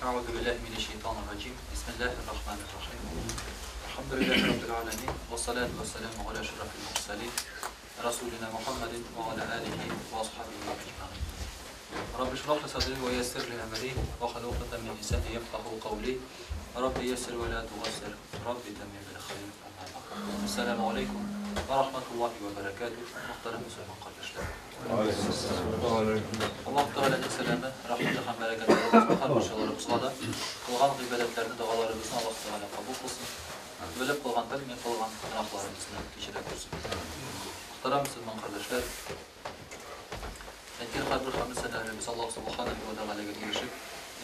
Әгъузу биллаһи минәш шәйтанир раҗим. Бисмиллаһир рахманир рахим. Әлхәмдүлиллаһи раббил аламин. Вассалату вассаламу аля ашрафил мурсалин. Расулина Мухаммадин ва аля алихи ва асхабихи әҗмәгыйн. Рабби шрах ли садри ва яссир ли әмри ва хлул уқдатан мин лисани яфкаху каули. Рабби яссир ва ла тугассир. Рабби таммим бил хайр. Амма бa'д. Ассаламу алейкум ва рахматуллахи ва баракатух. Мөхтәрәм мөселман кардәшләр. Аллаһ Тәгаләнең сәламе, рәхмәте һәм бәрәкәте булсын һәр барчаларыбызга да. Кылган гыйбадәтләрне, догаларыбызны Аллаһ Тәгалә кабул кылсын. Белеп кылган, белми кылган гөнаһларыбызны кичерә күрсен. Мөхтәрәм мөселман кардәшләр, әйткән һәрбер хәмде сәнәләребез Аллаһ Субханаһу ва Тәгаләгә ирешеп,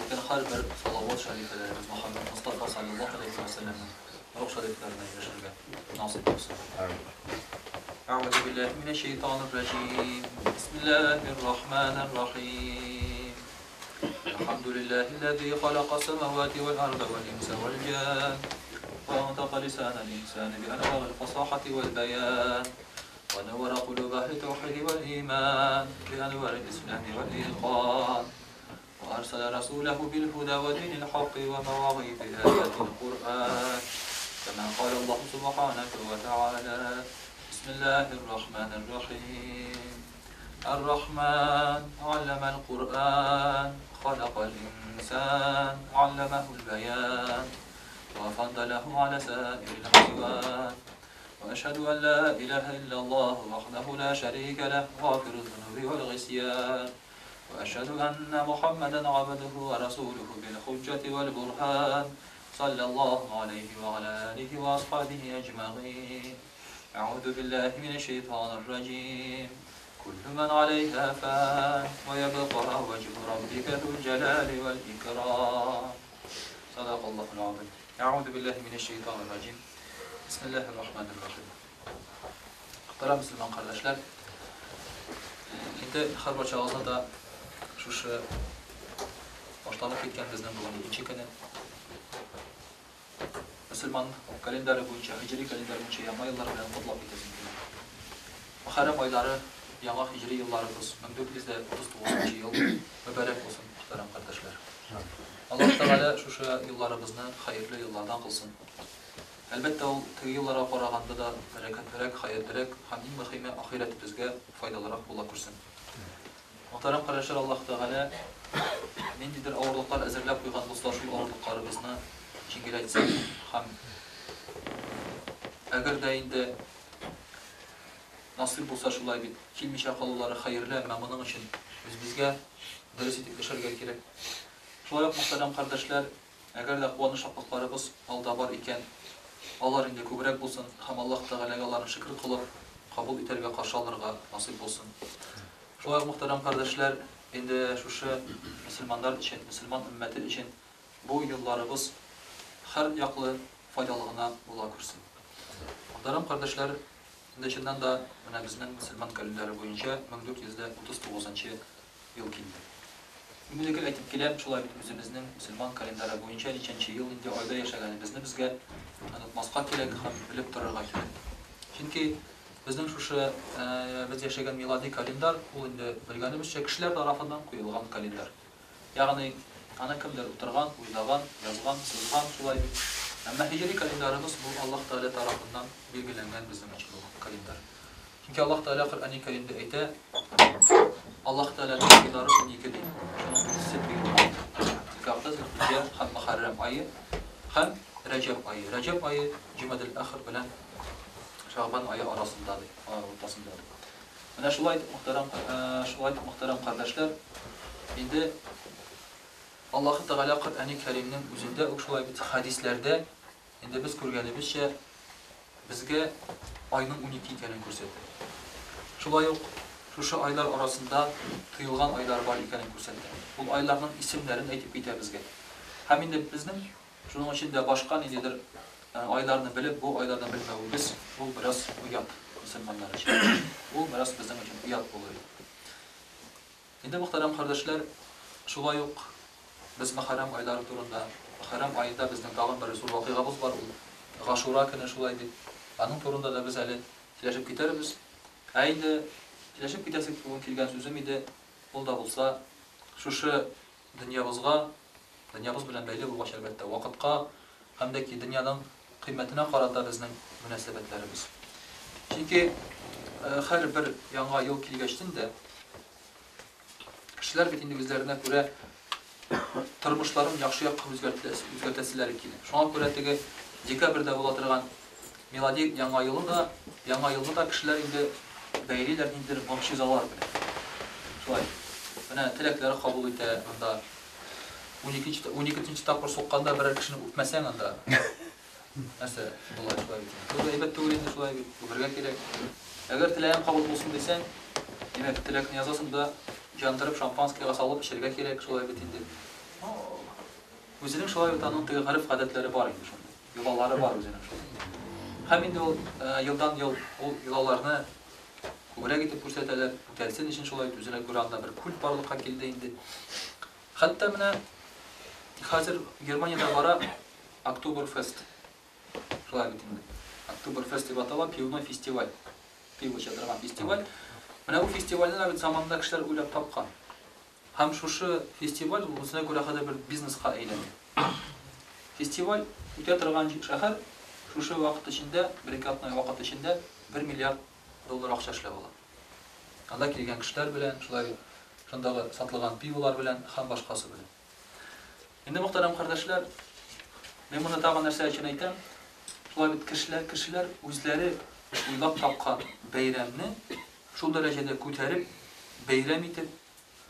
әйткән һәрбер салават шәрифәләребез Мөхәммәд Мостафа салләллаһу галәйһи вә сәлләмнең рух шәрифләренә ирешергә насыйп булсын. Әгъузу биллаһи минәш шәйтанир раҗим. Бисмиллаһир рахманир рахим. Әлхәмдүлиллаһилләзи халакас самавати вәл арда вәл инса вәл җан. Ва антака лисанал инсани би анварил фасахати вәл баян. Ва нәввәра кулуба әһли таухиди вәл иман би анварил ислами вәл иқан. Ва арсала расулаху бил худа ва динил хакки ва мавагыйзи аятил Куръан. Кама кала Аллаһу субханаху ва тааля. Бисмиллаһир рахманир рахим. Ар-Рахман аллама аль-Куръан, халакал инсан, алламахул баян. Ва фаддалаху аля саирил хайван. Ва ашһаду ан ла илаһа иллаллаһу вахдаху ла шарика лах, ғафируз зунуби вал гисьян. وأشهد أن محمدا عبده ورسوله بالحجة والبرهان صلى الله عليه وعلى آله وأصحابه أجمعين أعوذ بالله من الشيطان الرجيم كل من عليها فان ويبقى وجه ربك ذو الجلال والإكرام صدق الله العظيم أعوذ بالله من الشيطان الرجيم بسم الله الرحمن الرحيم Мөхтәрәм мөселман кардәшләр, инде һәрбарчагызны да шушы башланып киткән безнең бүген икенче көне. Мөселман календаре буенча, һиҗри календаре буенча яңа еллар белән котлап китәсем килә. Мөхәррәм айлары, яңа һиҗри елларыбыз 1439 ел мөбарәк булсын, мөхтәрәм кардәшләр. Аллаһ Тәгалә шушы елларыбызны хәерле еллардан кылсын. Әлбәттә, ул теге елларга караганда да бәрәкәтлерәк, хәерлерәк һәм, иң мөһиме, ахирәтебезгә файдалырак була күрсен. Мөхтәрәм кардәшләр, Аллаһ Тәгалә ниндидер авырлыклар әзерләп куйган булса, шул авырлыкларыбызны җиңеләйтсен һәм әгәр дә инде насыйп булса шулай бит, килмичә калулары хәерле, әмма моның өчен үзебезгә дөрес итеп яшәргә кирәк. Шулай ук, мөхтәрәм кардәшләр, Әгәр дә куаныч-шатлыкларыбыз алда бар икән, алар инде күбрәк булсын һәм Аллаһ Тәгаләгә аларны шөкер кылып, кабул итәргә, каршы алырга насыйп булсын. Шулай ук, мөхтәрәм кардәшләр, инде шушы мөселманнар өчен, мөселман өммәте өчен бу елларыбыз һәр яклы файдалы гына була күрсен. Мөхтәрәм кардәшләр, инде чыннан да менә безнең мөселман календаре буенча 1439 нчы ел килде. Мин гел әйтеп киләм, шулай бит үзебезнең мөселман календары буенча ничәнче ел, нинди айда яшәгәнебезне безгә онытмаска кирәк һәм белеп торырга кирәк. Чөнки безнең шушы без яшәгән милади календар, ул инде белгәнебезчә кешеләр тарафыннан куелган календар. Ягъни аны кемдер утырган, уйлаган, язган, сызган, шулай бит. Әмма һиҗри календарыбыз бу Аллаһ Тәгалә тарафыннан билгеләнгән безнең өчен булган календар. Чөнки Аллаһ Тәгалә Коръәни Кәримдә әйтә, Аллаһ Тәгаләнең айлары 12 ди. Шуның беренчесе тыелган. Декабрьдә Зөлхиҗҗә һәм Мөхәррәм ае һәм Рәҗәб ае. Рәҗәб ае Җумадел Ахир белән Шәгъбан ае арасында ди, уртасында ди. Менә шулай итеп, мөхтәрәм, шулай итеп, мөхтәрәм кардәшләр, инде Аллаһ Тәгалә Коръәни Кәримнең үзендә үк шулай бит хәдисләрдә Инде без күргәнебезчә, безгә айның 12 икәнен күрсәтә. Шулай ук шушы айлар арасында тыелган айлар бар икәнен күрсәтә. Ул айларның исемнәрен әйтеп китә безгә. Һәм инде безнең шуның өчен дә башка ниндидер айларны белеп, бу айларны белмәвебез, ул бераз оят мөселманнар өчен. Ул бераз безнең өчен оят булыр иде. Инде, мөхтәрәм кардәшләр, шулай ук без Мөхәррәм айлары турында, Мөхәррәм аенда безнең тагын бер зур вакыйгабыз бар, ул Гашура көне, шулай бит. Аның турында да без әле сөйләшеп китәрбез. Ә инде сөйләшеп китәсе бүген килгән сүзем иде, ул да булса, шушы дөньябызга Дөньябыз белән бәйле булгач, әлбәттә, вакытка һәм дә ки дөньяның кыйммәтенә карата безнең мөнәсәбәтләребез. Чөнки һәрбер яңа ел килгәчтен дә кешеләр бит инде үзләренә күрә тормышларын яхшы якка үзгәртәселәре килә. Шуңа күрә теге декабрьдә була торган милади яңа елы да, яңа елны да кешеләр инде бәйлиләр ниндидер могҗизалар белән. Шулай. Менә теләкләр кабул итә анда. Уникенче, уникенче тапкыр сукканда берәр кешене үпмәсәң анда. Нәрсә була шулай бит. Бу әйбәт түгел инде шулай бит. Үбергә кирәк. Әгәр теләгең кабул булсын дисәң, димәк, теләкне язасың да, яндырып шампанскийга салып эчәргә кирәк, шулай бит инде. Үзенең шулай бит аның теге гореф-гадәтләре бар инде шундый. Йолалары бар үзенең шулай. Һәм инде ул елдан-ел ул йолаларны күбрәк итеп күрсәтәләр, үтәлсен өчен шулай бит, үзенә күрә анда бер культ барлыкка килде инде. Хәтта менә хәзер Германиядә бара Октоберфест. Шулай бит инде. Октоберфест дип атала, пивной фестиваль. Пиво эчә торган фестиваль. Менә бу фестивальне дә бит заманында кешеләр уйлап тапкан. Һәм шушы фестиваль ул үзенә күрә хәзер бер бизнеска әйләнде. Фестиваль үтә торган шәһәр шушы вакыт эчендә, бер-ике атна вакыт эчендә 1 миллиард доллар акча эшләп ала. Анда килгән кешеләр белән, шулай ук шундагы сатылган пиволар белән һәм башкасы белән. Инде, мөхтәрәм кардәшләр, мин моны тагын нәрсә өчен әйтәм? Шулай бит кешеләр, кешеләр үзләре уйлап тапкан бәйрәмне шул дәрәҗәдә күтәреп, бәйрәм итеп,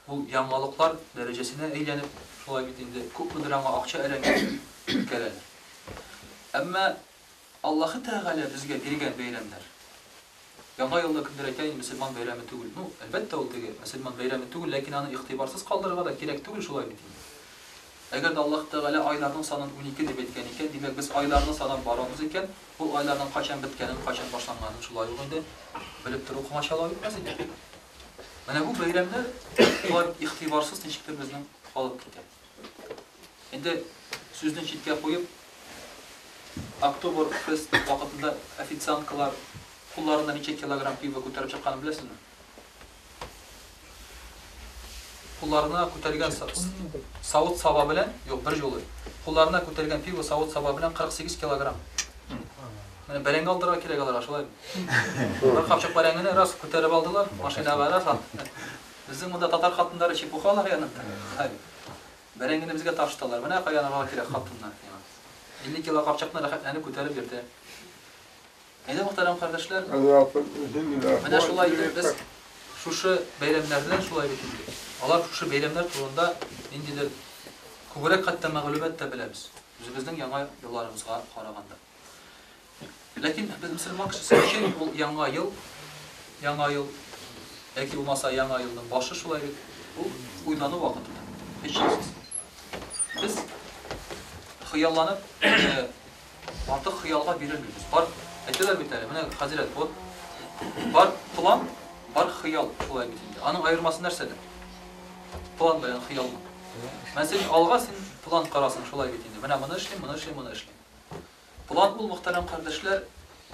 ул яңалыклар дәрәҗәсенә әйләнеп, шулай бит инде күпмедер аңа акча әрәм итеп үткәрәләр. Әмма Аллаһы Тәгалә безгә биргән бәйрәмнәр, Яңа елны кемдер әйтә инде, мөселман бәйрәме түгел. Ну, әлбәттә, ул теге мөселман бәйрәме түгел, ләкин аны игътибарсыз калдырырга да кирәк түгел, шулай бит инде. Әгәр дә Аллаһ Тәгалә айларның санын 12 дип әйткән икән, димәк, без айларны санап барабыз икән, ул айларның кайчан беткәнен, кайчан башланганын шулай ук инде белеп тору комачаулап итмәс иде. Менә бу бәйрәмнәр шулай игътибарсыз ничектер безнең калып китә. Инде сүзне читкә куеп, Октоберфест вакытында официанткалар кулларында ничә килограмм пиво күтәреп чыкканын беләсезме? Кулларына күтәргән савыт-саба белән, юк, бер юлы, кулларына күтәргән пиво савыт-саба белән 48 килограмм. Менә бәрәңге алдырырга кирәк аларга, шулай Бер капчык бәрәңгене раз күтәреп алдылар, машинага раз. Безнең монда татар хатыннары чепуха алар янында. Бәрәңгене безгә ташыталар. Менә каян алырга кирәк хатыннар. 50 кило капчыкны рәхәтләнеп күтәреп йөртә. Әйдә, мөхтәрәм кардәшләр. Менә шулай итеп без шушы бәйрәмнәрне шулай бит инде. Алар шушы бәйрәмнәр турында ниндидер күбрәк хәтта мәгълүмат та беләбез. Үзебезнең яңа елларыбызга караганда. Ләкин без мөселман кешесе өчен ул яңа ел, яңа ел, яки булмаса яңа елның башы шулай бит, ул уйлану вакыты да, һичшиксез. Без хыялланып, артык хыялга бирелмибез. Бар, әйтәләр бит әле, менә хәзрәт, вот бар план, бар хыял шулай бит инде. Аның аермасы нәрсәдә? План белән хыялның. Мәсәлән, алга син план карасың шулай бит инде. Менә моны эшлим, моны эшлим, моны эшлим. План ул, мөхтәрәм кардәшләр,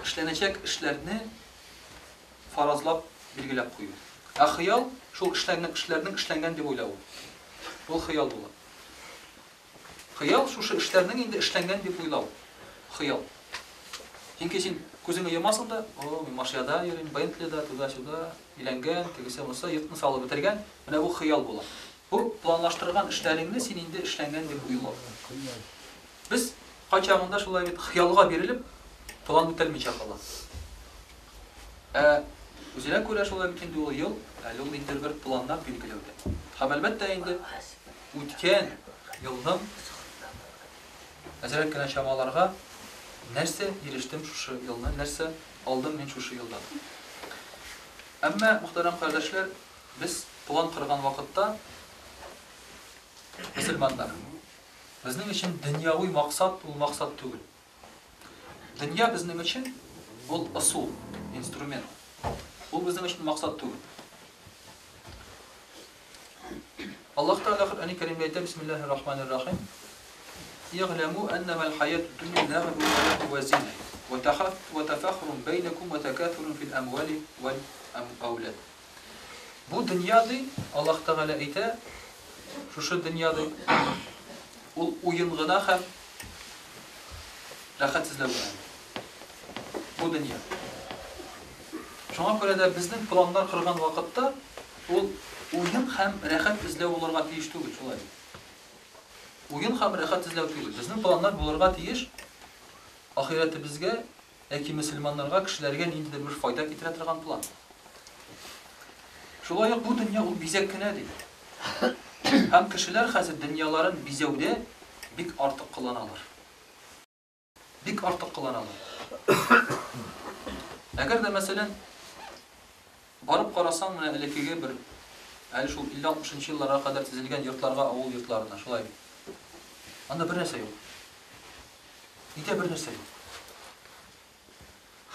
эшләнәчәк эшләрне фаразлап, билгеләп кую. Ә хыял, шул эшләрнең эшләрнең эшләнгән дип уйлау. Ул хыял була. Хыял шушы эшләрнең инде эшләнгән дип уйлау. Хыял. Чөнки син күзеңне йомасың да, о, мин машинада йөрим, Бентлида, туда-сюда, өйләнгән, тегесе-монысы, йортны салып бетергән. Менә бу хыял була. Бу планлаштырган эшләреңне син инде эшләнгән дип уйлау. Без кайчагында шулай бит хыялга бирелеп, план үтәлмичә кала. Ә үзенә күрә шулай бит инде ул ел, әле ул инде бер планнар билгеләүдә. Һәм әлбәттә инде үткән елның әзрәк кенә чамаларга нәрсә ирештем шушы елны, нәрсә алдым мин шушы елдан. Әмма, мөхтәрәм кардәшләр, без план корган вакытта мөселманнар Безнең өчен дөньяви максат ул максат түгел. Дөнья безнең өчен ул ысул, инструмент. Ул безнең өчен максат түгел. Аллаһ Тәгалә Коръәни Кәримдә әйтә, Бисмиллаһир Рахманир Рахим. Игъләму әннәмәл хаяту дөнья ләгъбу ва ләһу ва зина, ва тахаф ва тафахурун бәйнәкум ва такафурун фил әмвали вәл әүлад. Бу дөнья ди, Аллаһ Тәгалә әйтә, шушы дөнья ди. Ул уен гына һәм рәхәт эзләү генә. Бу дөнья. Шуңа күрә дә безнең планнар корган вакытта ул уен һәм рәхәт эзләү булырга тиеш түгел, шулай бит. Уен һәм рәхәт эзләү түгел. Безнең планнар булырга тиеш ахирәтебезгә яки мөселманнарга, кешеләргә ниндидер бер файда китерә торган план. Шулай ук бу дөнья ул бизәк кенә ди. Һәм кешеләр хәзер дөньяларын бизәүдә бик артык кыланалар. Бик артык кыланалар. Әгәр дә, мәсәлән, барып карасаң, менә элеккеге бер әле шул 50-60 нчы елларга кадәр төзелгән йортларга, авыл йортларына, шулай бит. Анда бер нәрсә юк. Өйдә бер нәрсә юк.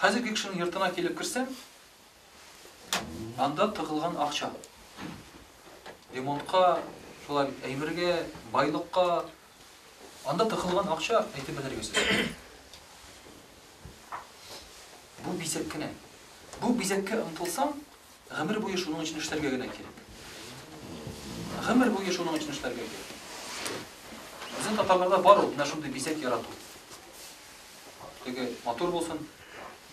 Хәзерге кешенең йортына килеп керсәң, анда тыгылган акча. Ремонтка, шулай бит, әйбергә, байлыкка, анда тыгылган акча әйтеп бетергесез. Бу бизәк кенә. Бу бизәккә омтылсаң, гомер буе шуның өчен эшләргә генә кирәк. Гомер буе шуның өчен эшләргә кирәк. Безнең татарларда бар ул менә шундый бизәк ярату. Теге матур булсын,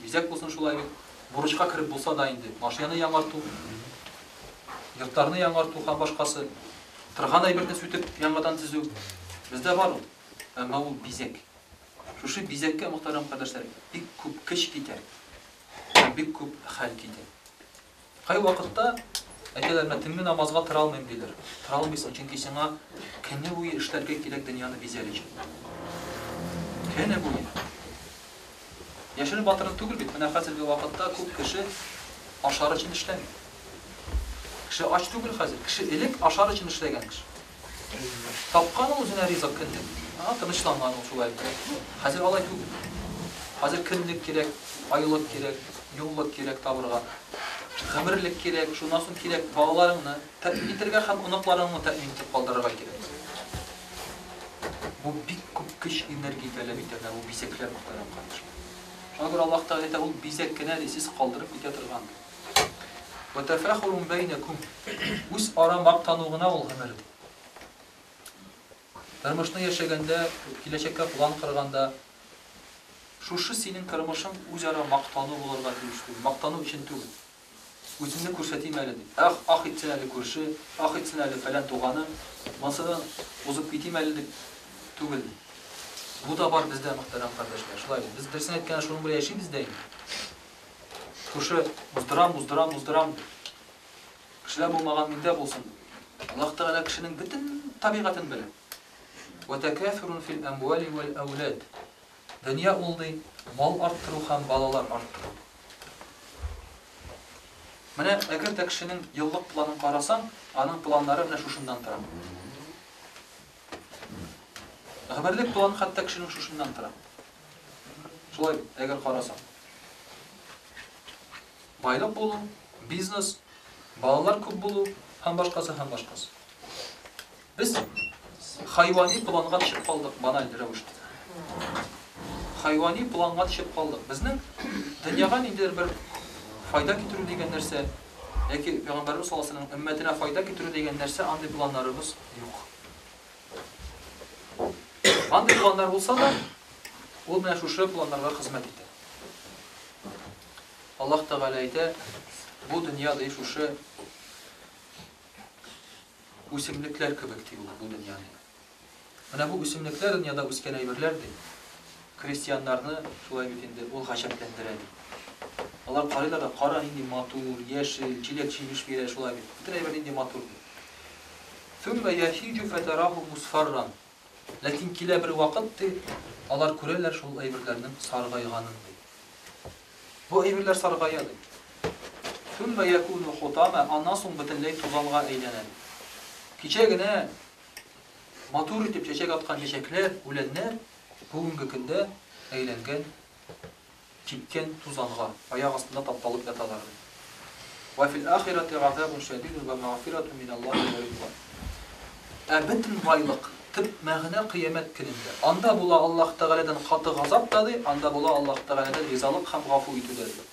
бизәк булсын шулай бит. Бурычка кереп булса да инде машинаны яңарту, йортларны яңарту һәм башкасы, торган әйберне сүтеп яңадан төзү бездә бар ул. Әмма ул бизәк. Шушы бизәккә, мөхтәрәм кардәшләр, бик күп көч китә һәм бик күп хәл китә. Кайвакытта әйтәләр, менә төнге намазга тора алмыйм, диләр. Тора алмыйсың, чөнки сиңа көне буе эшләргә кирәк дөньяны бизәр өчен. Көне буе. Яшерен батырын түгел бит, менә хәзерге вакытта күп кеше ашар өчен эшләми. Кеше ач түгел хәзер. Кеше элек ашар өчен эшләгән кеше. Тапкан ул үзенә ризык көнлек. Ага, тынычланган ул шулай. Хәзер алай түгел. Хәзер көнлек кирәк, айлык кирәк, еллык кирәк табырга. Гомерлек кирәк, шуннан соң кирәк балаларыңны тәэмин итәргә һәм оныкларыңны тәэмин итеп калдырырга кирәк. Бу бик күп көч, энергия таләп итә, бу бизәкләр, мөхтәрәм кардәшләр. Шуңа күрә Аллаһ Тәгалә әйтә, ул бизәк кенә ди, сез калдырып китә торган. Вә тәфәхурун бәйнәкүм. Үзара мактану гына ул гомер, ди. Тормышны яшәгәндә, киләчәккә план корганда, шушы синең тормышың үзара мактану булырга тиеш түгел, мактану өчен түгел. Үземне күрсәтим әле дип. Ах, ах итсен әле күрше, ах итсен әле фәлән туганым, монсыдан узып китим әле дип түгел. Бу да бар бездә, мөхтәрәм кардәшләр. Шулай бит. Без берсен әйткәндә шуның белән яшибез дә инде. Шушы уздырам, уздырам, уздырам дип. Кешеләр булмаган миндә булсын дип. Аллаһ Тәгалә кешенең бөтен табигатен белә. Ва такафурун фил амвали вал әүлад. Дөнья ул ди, мал арттыру һәм балалар арттыру. Менә әгәр дә кешенең еллык планын карасаң, аның планнары менә шушыннан тора. Гомерлек планы хәтта кешенең шушыннан тора. Шулай бит, әгәр карасаң. Байлык булу, бизнес, балалар күп булу һәм башкасы һәм башкасы. Без хайвани планга төшеп калдык баналь рәвештә. Хайвани планга төшеп калдык. Безнең дөньяга ниндидер бер файда китерү дигән нәрсә яки Пәйгамбәрбез саллаллаһу алейһи вәсәлләм өммәтенә файда китерү дигән нәрсә андый планнарыбыз юк. Андый планнар булса да, ул менә шушы планнарга хезмәт итә. Аллаһ Тәгалә әйтә, бу дөнья ди шушы үсемлекләр кебек ди ул бу дөньяны. Менә бу үсемлекләр дөньяда үскән әйберләр ди. Крестьяннарны шулай бит инде ул гаҗәпләндерә ди. Алар карыйлар да, кара нинди матур, яшел, җиләк-җимеш бирә шулай бит. Бөтен әйбер нинди матур ди. Сүммә яһиҗу фәтәраху мусфарран. Ләкин килә бер вакыт, ди, алар күрәләр шул әйберләрнең саргайганын, ди. Бу әйберләр саргая, ди. Сүммә якуну хутама, аннан соң бөтенләй тузанга әйләнә, ди. Кичә генә матур итеп чәчәк аткан чәчәкләр, үләннәр бүгенге көндә әйләнгән кипкән тузанга, аяк астында тапталып яталар, ди. Вә фил ахирәти газабун шәдидун вә мәгъфиратун миналлаһи вә ридван. Ә бөтен байлык, төп мәгънә кыямәт көнендә. Анда була Аллаһ Тәгаләдән каты газап та, ди, анда була Аллаһ Тәгаләдән ризалык һәм гафу итү дә, ди.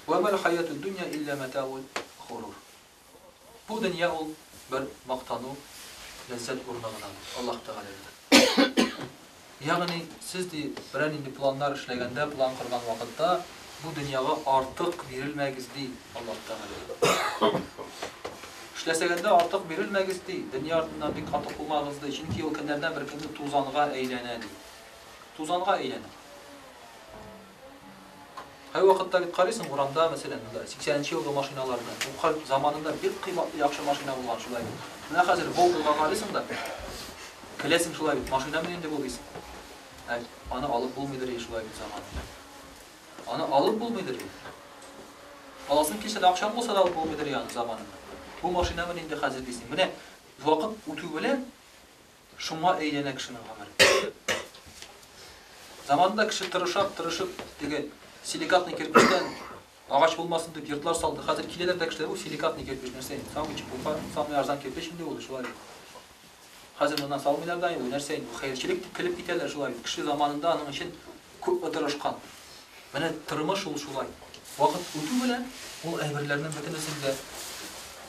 Вә мәл хәятүд дөнья илля мәтәгул горур. Бу дөнья ул бер мактану, ләззәт урыны гына, ди Аллаһ Тәгалә. Ягъни, сез, ди, берәр нинди планнар эшләгәндә, план корган вакытта, бу дөньяга артык бирелмәгез, ди Аллаһ Тәгалә. Эшләсәгәндә артык бирелмәгез, ди, дөнья артыннан бик каты кумагыз, ди, чөнки ул көннәрдән бер көнне тузанга әйләнә, ди. Тузанга әйләнә. Кайвакытта бит карыйсың, урамда, мәсәлән, монда 80 нче елгы машиналарны, ул заманында бик кыйбатлы яхшы машина булган, шулай бит. Менә хәзер Волгага карыйсың да, көләсең шулай бит, машинамы инде бу дисең. Ә аны алып булмыйдыр и шулай бит заманында. Аны алып булмыйдыр и. Аласың килсә дә, акчаң булса да алып булмыйдыр и аны заманында. Бу машинамы инде хәзер дисең. Менә вакыт үтү белән Шуңа әйләнә кешенең гомере. Заманында кеше тырышап, тырышып, теге силикатный кирпечтән агач булмасын дип йортлар салды. Хәзер киләләр дә кешеләр, бу силикатный кирпеч нәрсә инде? Самый чепуха, самый арзан кирпеч инде ул, шулай бит. Хәзер моннан салмыйлар да, бу нәрсә инде, бу хәерчелек дип көлеп китәләр, шулай бит. Кеше заманында аның өчен Күпме тырышкан. Менә тормыш ул шулай. Вакыт үтү белән ул әйберләрнең бөтенесен дә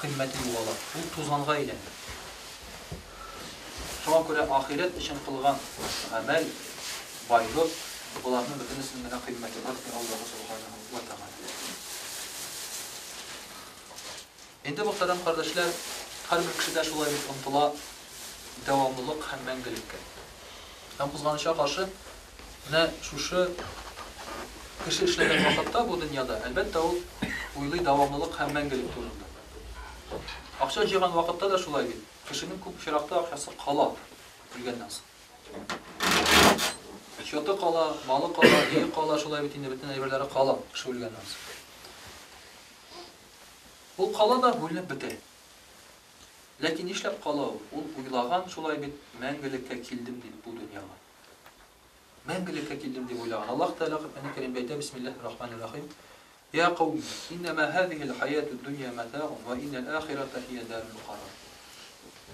кыйммәте югала. Ул тузанга әйләнә. Шуңа күрә ахирәт өчен кылган гамәл, байлык, боларның бөтенесенең генә кыйммәте бар, ди Аллаһу Субханаһу ва Тәгалә. Инде, мөхтәрәм кардәшләр, һәрбер кеше дә шулай бит омтыла дәвамлылык һәм мәңгелеккә. Һәм кызганычка каршы, менә шушы кеше эшләгән вакытта бу дөньяда, әлбәттә, ул уйлый дәвамлылык һәм мәңгелек турында. Акча җыйган вакытта да шулай бит. Кешенең күп очракта акчасы кала үлгәннән соң. Счеты кала, малы кала, өе кала, шулай бит инде бөтен әйберләре кала кеше үлгәннән соң. Ул кала да бүленеп бетә. Ләкин нишләп кала ул? Ул уйлаган шулай бит, мәңгелеккә килдем дип бу дөньяга. Мәңгелеккә килдем дип уйлаган. Аллаһ Тәгалә Коръәни Кәримдә әйтә, Бисмиллаһир Рахманир Рахим. Я каум, иннама һазихил хаятуд дөнья матаун ва иннал ахирата хия дарул карар.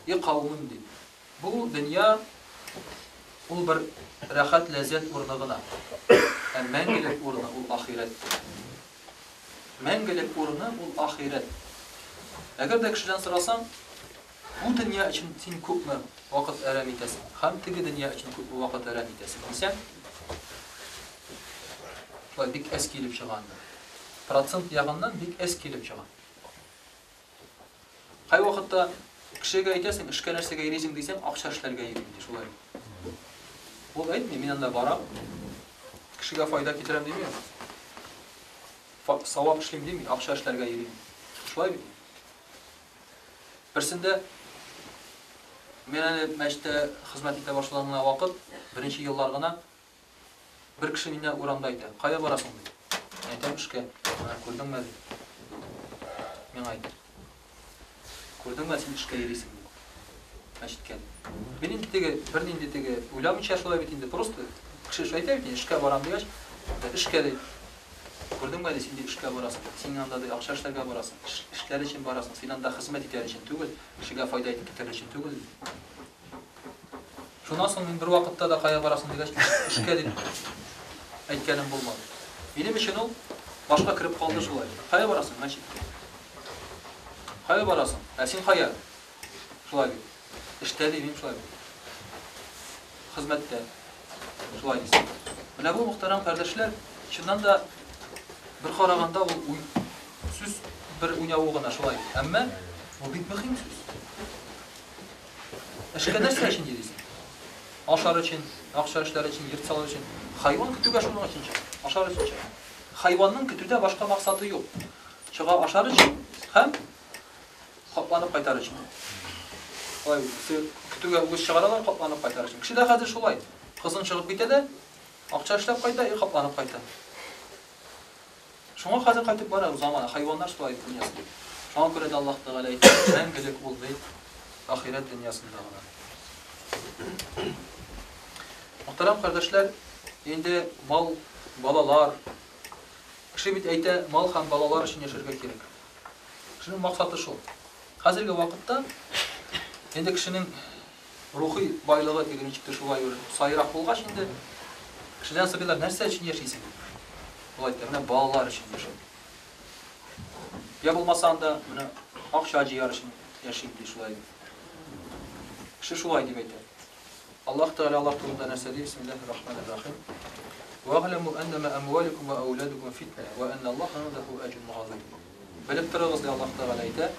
И каумым ди. Бу дөнья ул бер рәхәт ләззәт урыны гына. Ә мәңгелек урыны ул ахирәт. Мәңгелек урыны ул ахирәт. Әгәр дә кешедән сорасаң, бу дөнья өчен син күпме вакыт әрәм итәсең һәм теге дөнья өчен күпме вакыт әрәм итәсең дисәң, шулай бик әз килеп чыга анда. Процент ягыннан бик әз килеп чыга. Кайвакытта кешегә әйтәсең, эшкә нәрсәгә йөрисең дисәң, акча эшләргә йөрим ди, шулай. Ул әйтми, мин анда барам, кешегә файда китерәм дими. Савап эшлим дими, акча эшләргә йөрим. Шулай бит. Берсендә мин әле мәчеттә хезмәт итә башлаган вакыт, беренче еллар гына Бер кеше миннән урамда әйтә, кая барасың, ди. Мин әйтәм, эшкә. Менә күрдеңме, ди. Миңа әйтә. Күрдеңме, син эшкә йөрисең, ди. Мәчеткә. Мин инде теге, бернинди теге уйламыйча шулай бит инде, просто кеше шулай әйтә бит инде, эшкә барам дигәч, эшкә ди. Күрдеңме, ди, син ди эшкә барасың. Син анда ди акча эшләргә барасың, эшләр өчен барасың, син анда хезмәт итәр өчен түгел, кешегә файда итеп китерер өчен түгел, ди. Шуннан соң мин бервакытта да кая барасың дигәч, эшкә дип әйткәнем булмады. Минем өчен ул башка кереп калды шулай. Кая барасың? Мәчеткә. Кая барасың? Ә син кая? Шулай дип. Эштә димим шулай дип. Хезмәттә. Шулай дисең. Менә бу мөхтәрәм кардәшләр, чыннан да бер караганда ул уй, сүз бер уйнавы гына шулай. Әмма бу бик мөһим сүз. Эшкә нәрсә өчен йөрисең? Ашар өчен, акча эшләр өчен, йорт салыр өчен. Хайван көтүгә шуның өчен чыга. Ашар өчен чыга. Хайванның көтүдә башка максаты юк. Чыга ашар өчен һәм капланып кайтар өчен. Шулай көтүгә үгез чыгаралар, капланып кайтар өчен. Кеше дә хәзер шулай. Кызын чыгып китә дә, акча эшләп кайта и капланып кайта. Шуңа хәзер кайтып бара замана, хайваннар шулай дөньясы. Шуңа күрә дә Аллаһ Тәгалә әйтә, мәңгелек ул ди, ахирәт дөньясында гына. Мөхтәрәм кардәшләр, инде мал, балалар, кеше бит әйтә, мал һәм балалар өчен яшәргә кирәк. Кешенең максаты шул. Хәзерге вакытта инде кешенең Рухи байлыгы теге ничектер шулай бер саерак булгач инде, кешедән сорыйлар, нәрсә өчен яшисең? Ул әйтә, менә балалар өчен яшим. Я булмаса анда, менә акча җыяр өчен яшим, ди шулай. Кеше шулай дип әйтә. Аллаһ Тәгалә алар турында нәрсә ди? Бисмиллаһир рахманир рахим. Вәгъләмү әннәмә әмвалүкүм вә әүләдүкүм фитнә вә әннәллаһа индәһү әҗрун газыйм. Белеп торыгыз, ди Аллаһ Тәгалә әйтә,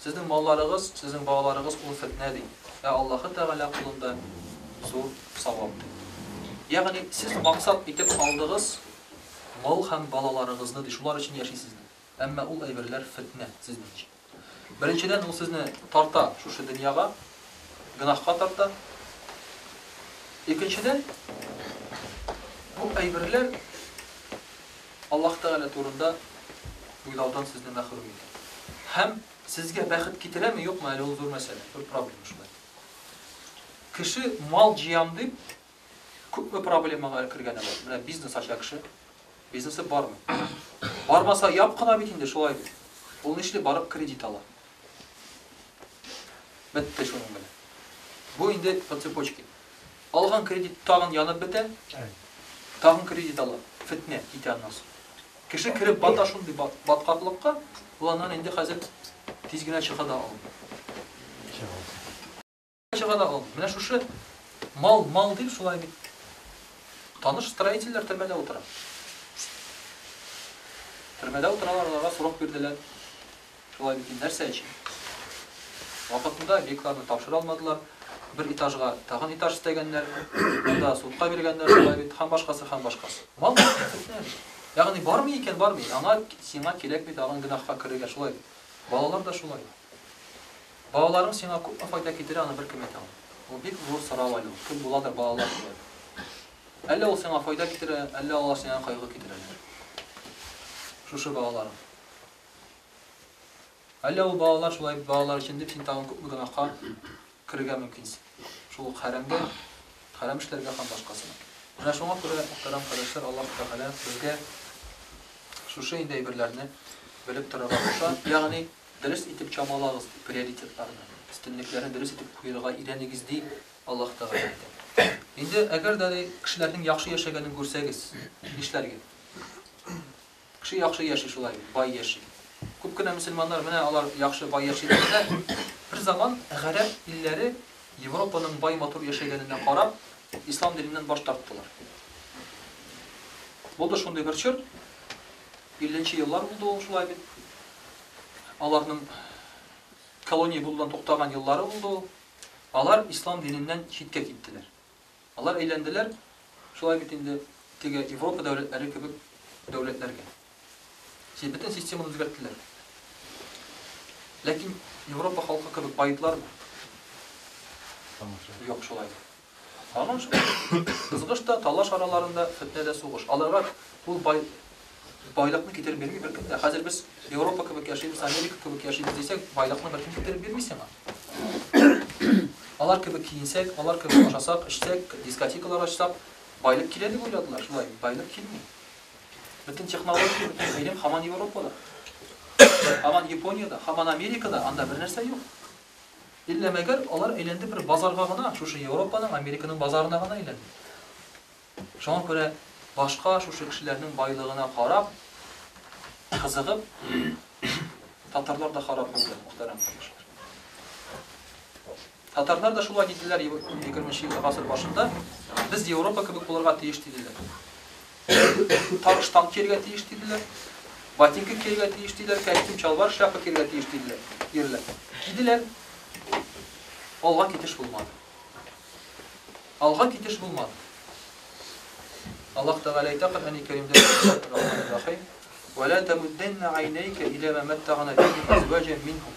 сезнең малларыгыз, сезнең балаларыгыз ул фетнә ди, ә Аллаһы Тәгалә кулында зур савап ди. Ягъни сез максат итеп алдыгыз мал һәм балаларыгызны ди, шулар өчен яшисез ди. Әмма ул әйберләр фетнә сезнең өчен. Беренчедән, ул сезне тарта шушы дөньяга, гөнаһка тарта. Икенчедән, бу әйберләр Аллаһ Тәгалә турында уйлаудан сезне мәхрүм итә. Һәм сезгә бәхет китерәме, юкмы, әле ул зур мәсьәлә, зур проблема шулай. Кеше мал җыям дип, күпме проблемага кергәне бар. Менә бизнес ача кеше, Бизнесы бармы? Бармаса, яп кына бит инде, шулай бит. Ул нишли, барып кредит ала. Бетте шуның белән. Бу инде по цепочке. Алган кредит тагын янып бетә, тагын кредит ала. Фетнә китә аннан соң. Кеше кереп бата шундый баткаклыкка, ул аннан инде хәзер тиз генә чыга да алмый. Чыга да алмый. Менә шушы мал, мал дип шулай бит. Таныш строительләр төрмәдә утыра. Төрмәдә утыралар, аларга срок бирделәр. Шулай бит, нәрсә өчен? Вакытында объектларны тапшыра алмадылар. Бер этажга тагын этаж өстәгәннәр, анда судка биргәннәр, шулай бит, һәм башкасы, һәм башкасы. Мал фетнә бит. Ягъни бармый икән, бармый. Аңа сиңа кирәкми тагын гөнаһка керергә, шулай бит. Балалар да шулай. Балаларың сиңа күпме файда китерә, аны беркем әйтә алмый. Ул бик зур сорау әле ул, кем буладыр балалар шулай. Әллә ул сиңа файда китерә, әллә алар сиңа кайгы китерәләр. Шушы балаларың. Әллә ул балалар шулай балалар өчен дип син тагын күпме гөнаһка керергә мөмкинсең. Шул ук хәрәмгә, хәрәм эшләргә һәм башкасына. Менә шуңа күрә, мөхтәрәм кардәшләр, Аллаһ Тәгалә безгә шушы инде әйберләрне белеп торырга куша. Ягъни Дөрес итеп чамалагыз, ди, приоритетларны, өстенлекләрне дөрес итеп куерга өйрәнегез, ди Аллаһ Тәгалә әйтә. Инде әгәр дә, ди, кешеләрнең яхшы яшәгәнен күрсәгез, нишләргә? Кеше яхшы яши шулай бит, бай яши. Күп кенә мөселманнар, менә алар яхшы бай яши дигәндә, бер заман гарәп илләре Европаның бай матур яшәгәненә карап, ислам диненнән баш тарттылар. Булды шундый бер чор, 50 нче еллар булды ул шулай бит. Аларның колония булудан туктаган еллары булды ул. Алар ислам диненнән читкә киттеләр. Алар әйләнделәр, шулай бит инде, теге Европа дәүләтләре кебек дәүләтләргә. Син бөтен системаны үзгәрттеләр. Ләкин Европа халкы кебек баедлармы? Юк, шулай. Һаман шулай. Кызгыш та, талаш араларында, фетнә дә, сугыш. Аларга ул бай, байлыкны китереп бирми беркем дә. Хәзер без Европа кебек яшибез, Америка кебек яшибез дисәк, байлыкны беркем китереп бирми сиңа. Алар кебек киенсәк, алар кебек ашасак, эчсәк, дискотекалар ачсак, байлык килә дип уйладылар. Шулай, байлык килми. Бөтен технология, бөтен гыйлем һаман Европада. Һаман Япониядә, һаман Америкада, анда бер нәрсә юк. Иллә мәгәр алар әйләнде бер базарга гына, шушы Европаның, Американың базарына гына әйләнде. Шуңа күрә башка шушы кешеләрнең байлыгына карап, кызыгып, татарлар да харап булды, мөхтәрәм кардәшләр. Татарлар да шулай диделәр 20 гасыр башында, без Европа кебек булырга тиеш диделәр. Тар штан кияргә тиеш диделәр. Ботинка кияргә тиеш диделәр, костюм, чалбар, шляпа кияргә тиеш диделәр. Ирләр. Киделәр. Алга китеш булмады. Алга китеш булмады. Аллаһ Тәгалә әйтә Коръәни Кәримдә, Рахман-Рахим, «Ва ла тамудданна айнайка иля ма маттагна бихи азваҗан минһум».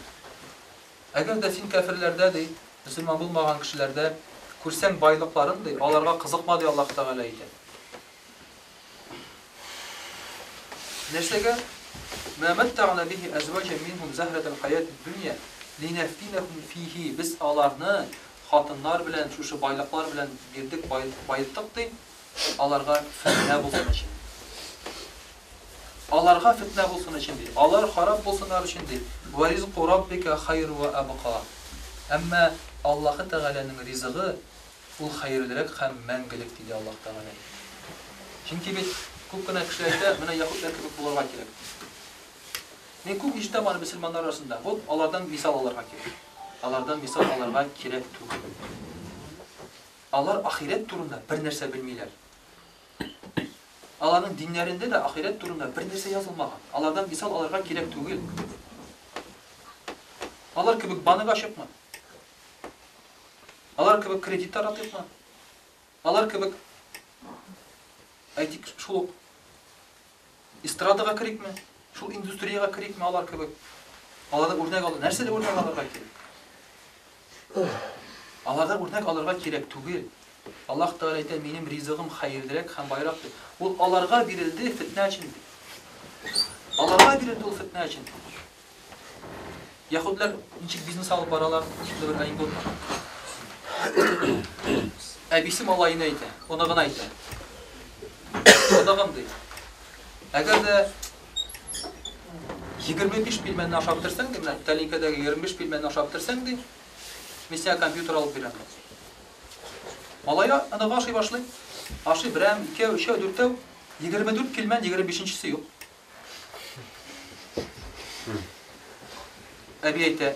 Әгәр дә син кәферләрдә, ди, мөселман булмаган кешеләрдә күрсәң байлыкларын, ди, аларга кызыкма, ди Аллаһ Тәгалә әйтә. Нәрсәгә? Мә мәттәгънә бихи әзваҗан минһум зәһрәтәл хәятид дөнья линәфтинәһум фихи. Без аларны хатыннар белән, шушы байлыклар белән бирдек, баеттык, ди, аларга фетнә булсын өчен. Аларга фетнә булсын өчен, ди. Алар харап булсыннар өчен, ди. Вә ризку раббика хайру вә әбка. Әмма Аллаһы Тәгаләнең ризыгы ул хәерлерәк һәм мәңгелек, диде Аллаһ Тәгалә. Чөнки бит күп кенә кеше әйтә, менә яһүдләр кебек булырга кирәк. Мин күп ишетәм аны мөселманнар арасында. Вот алардан мисал алырга кирәк. Алардан мисал алырга кирәк түгел. Алар ахирәт турында бер нәрсә белмиләр. Аларның диннәрендә дә ахирәт турында бер нәрсә язылмаган. Алардан мисал алырга кирәк түгел. Алар кебек банк ачыкмы? Алар кебек кредит таратыйкмы? Алар кебек, әйтик, шул ук эстрадага керикме? Шул индустриягә керикме алар кебек? Алардан үрнәк алыр. Нәрсәдә үрнәк алырга кирәк? Алардан үрнәк алырга кирәк түгел. Аллаһ Тәгалә әйтә, минем ризыгым хәерлерәк һәм байрак дип. Ул аларга бирелде фетнә өчен дип. Аларга бирелде ул фетнә өчен. Яһүдләр ничек бизнес алып баралар? Шундый бер анекдот бар. Әбисе малаена әйтә, оныгына әйтә. Оныгым ди. Әгәр дә 25 пилмәнне ашап бетерсәң, ди, менә тәлинкәдәге 25 пилмәнне ашап бетерсәң, ди, мин сиңа компьютер алып бирәм. Малай оныгы ашый башлый. Ашый берәм, икәү, өчәү, дүртәү. 24 пилмән, 25-нчесе юк. Әби әйтә,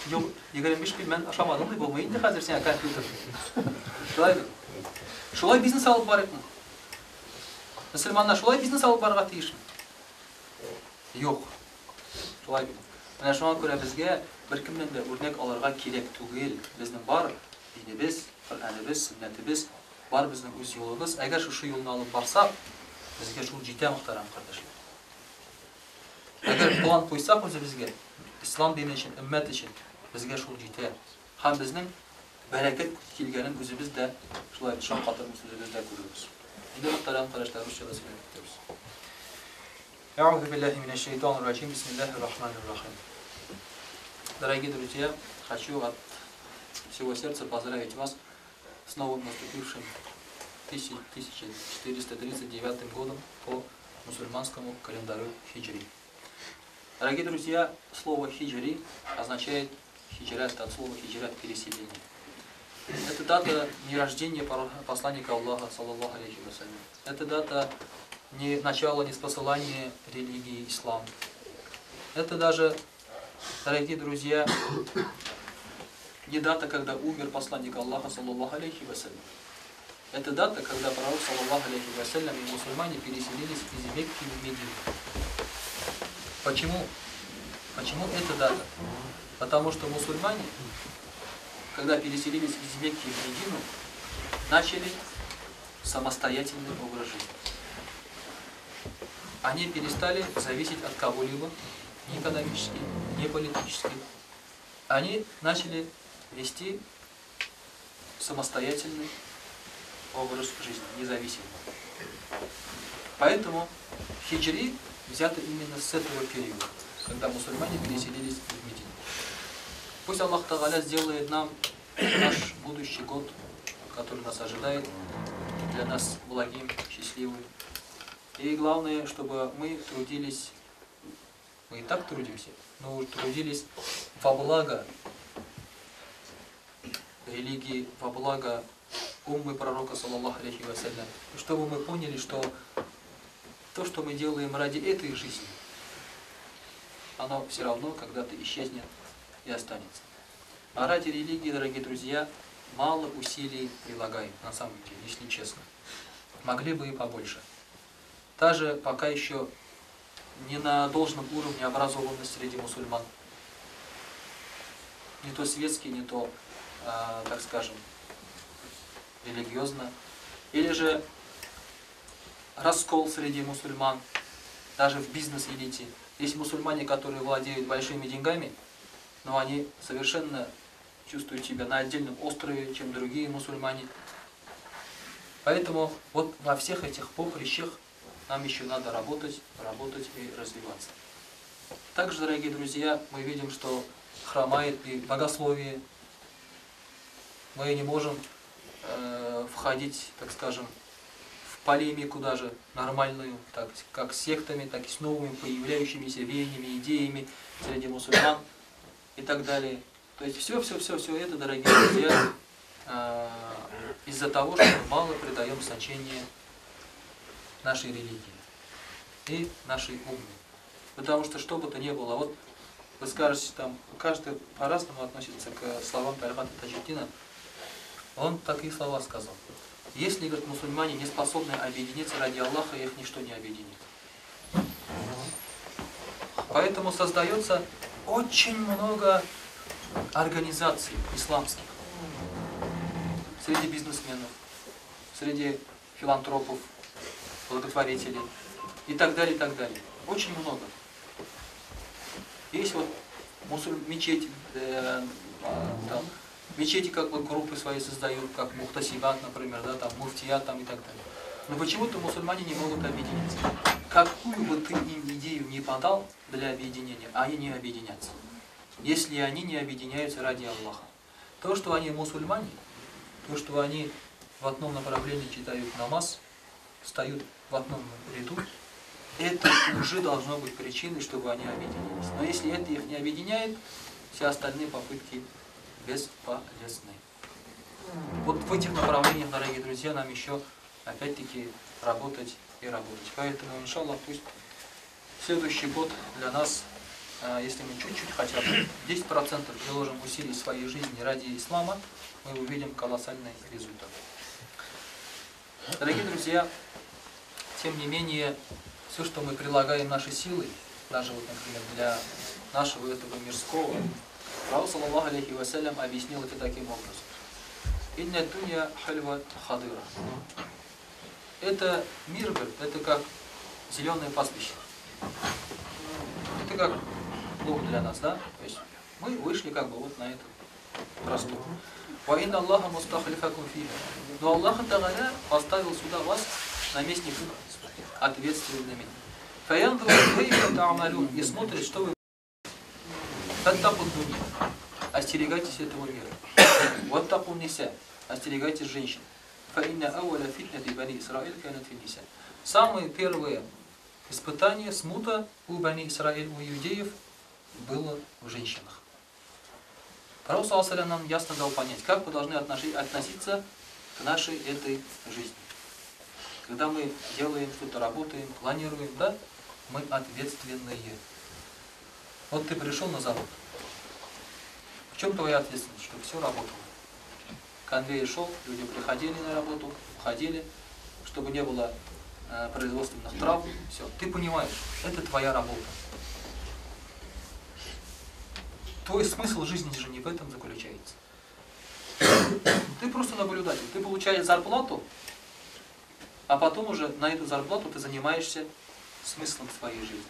юк, 25 пилмән ашамадың ди, булмый инде хәзер сиңа компьютер. Шулай бит. Шулай бизнес алып барыйкмы? Мөселманнар шулай бизнес алып барырга тиешме? Юк. Шулай бит. Менә шуңа күрә безгә беркемнән дә үрнәк алырга кирәк түгел. Безнең бар динебез, Коръәнебез, сөннәтебез, Бар безнең үз юлыбыз, әгәр шушы юлны алып барсак, безгә шул җитә, мөхтәрәм кардәшләр. Әгәр план куйсак үзебезгә, ислам дине өчен, өммәт өчен, безгә шул җитә. Һәм безнең бәрәкәт килгәнен үзебез дә шулай шаккатырбыз, үзебез дә күрербез. Инде мөхтәрәм кардәшләр, русча да сөйләп китәбез. Әгъузу биллаһи минәш шайтанир раҗим. Бисмиллаһир рахманир рахим. Дорогие друзья, хочу от всего сердца поздравить вас с новым наступившим 1439 годом по мусульманскому календарю хиджри. Дорогие друзья, слово хиджри означает хиджрат, от слова хиджрат переселение. Это дата не рождения посланника Аллаха, саллаллаху алейхи вассалям. Это дата не начала, не спосылания религии ислам. Это даже, дорогие друзья, не дата, когда умер посланник Аллаха, саллаллаху алейхи вассалям. Это дата, когда пророк, саллаллаху алейхи вассалям, и мусульмане переселились из Мекки в Медину. Почему? Почему эта дата? Потому что мусульмане, когда переселились из Мекки в Медину, начали самостоятельный образ жизни. Они перестали зависеть от кого-либо, ни экономически, ни политически. Они начали вести самостоятельный образ жизни, независимый. Поэтому хиджри взято именно с этого периода, когда мусульмане переселились в Медину. Пусть Аллах Тагаля сделает нам наш будущий год, который нас ожидает, для нас благим, счастливым. И главное, чтобы мы трудились, мы и так трудимся, но трудились во благо религии, во благо уммы пророка, саллаллаху алейхи вассалям. Чтобы мы поняли, что то, что мы делаем ради этой жизни, оно все равно когда-то исчезнет и останется. А ради религии, дорогие друзья, мало усилий прилагаем, на самом деле, если честно. Могли бы и побольше. Даже пока еще не на должном уровне образованность среди мусульман. Не то светский, не то, так скажем, религиозно. Или же раскол среди мусульман, даже в бизнес-элите. Есть мусульмане, которые владеют большими деньгами, но они совершенно чувствуют себя на отдельном острове, чем другие мусульмане. Поэтому вот во всех этих поприщах нам еще надо работать, работать и развиваться. Также, дорогие друзья, мы видим, что хромает и богословие. Мы не можем входить, так скажем, в полемику даже нормальную, так, как с сектами, так и с новыми появляющимися веяниями, идеями среди мусульман и так далее. То есть все это, дорогие друзья, из-за того, что мы мало придаем значение нашей религии и нашей умме. Потому что что бы то ни было, вот вы скажете, там, каждый по-разному относится к словам Тальгата Таджуддина. Он такие слова сказал. Если, говорит, мусульмане не способны объединиться ради Аллаха, их ничто не объединит. Поэтому создается очень много организаций исламских. Среди бизнесменов, среди филантропов, благотворителей и так далее, и так далее. Очень много. Есть вот мечети, там, мечети как бы группы свои создают, как мухтасибат, например, да, там, муфтият там, и так далее. Но почему-то мусульмане не могут объединиться. Какую бы ты им идею ни подал для объединения, они не объединятся. Если они не объединяются ради Аллаха. То, что они мусульмане, то, что они в одном направлении читают намаз, встают в одном ряду, это уже должно быть причиной, чтобы они объединились. Но если это их не объединяет, все остальные попытки бесполезны. Вот в этих направлениях, дорогие друзья, нам еще опять-таки работать и работать. Поэтому, иншаллах, пусть следующий год для нас, если мы чуть-чуть хотя бы 10% приложим усилий своей жизни ради ислама, мы увидим колоссальный результат. Дорогие друзья, тем не менее, все, что мы прилагаем наши силы, даже вот, например, для нашего этого мирского, Пророк, саллаллаху алейхи ва саллям, объяснил это таким образом. «Инна дунья хальва хадыра». Это мир, говорит, это как зеленое пастбище. Это как луг для нас, да? То есть мы вышли как бы вот на этот простор. «Ва инна Аллаха мустахлифакум фиха». Но Аллах Тааля поставил сюда вас наместников ответственными. «Фаянзуру кайфа та'малун». И смотрит, что вы. «Фаттаку дунья». Остерегайтесь этого мира. «Ваттаку ниса». Остерегайтесь женщин. «Фаинна ауаля фитнати бани Исраиль канат фи ниса». Самые первые испытания, смута у бани Исраиль, у иудеев, было в женщинах. Пророк саллаллаху алейхи ва саллям нам ясно дал понять, как мы должны относиться к нашей этой жизни. Когда мы делаем что-то, работаем, планируем, да, мы ответственные. Вот ты пришел на завод. В чем твоя ответственность? Чтобы все работало. Конвейер шел, люди приходили на работу, уходили, чтобы не было производственных травм. Все. Ты понимаешь, это твоя работа. Твой смысл жизни же не в этом заключается. Ты просто наблюдатель. Ты получаешь зарплату, а потом уже на эту зарплату ты занимаешься смыслом своей жизни.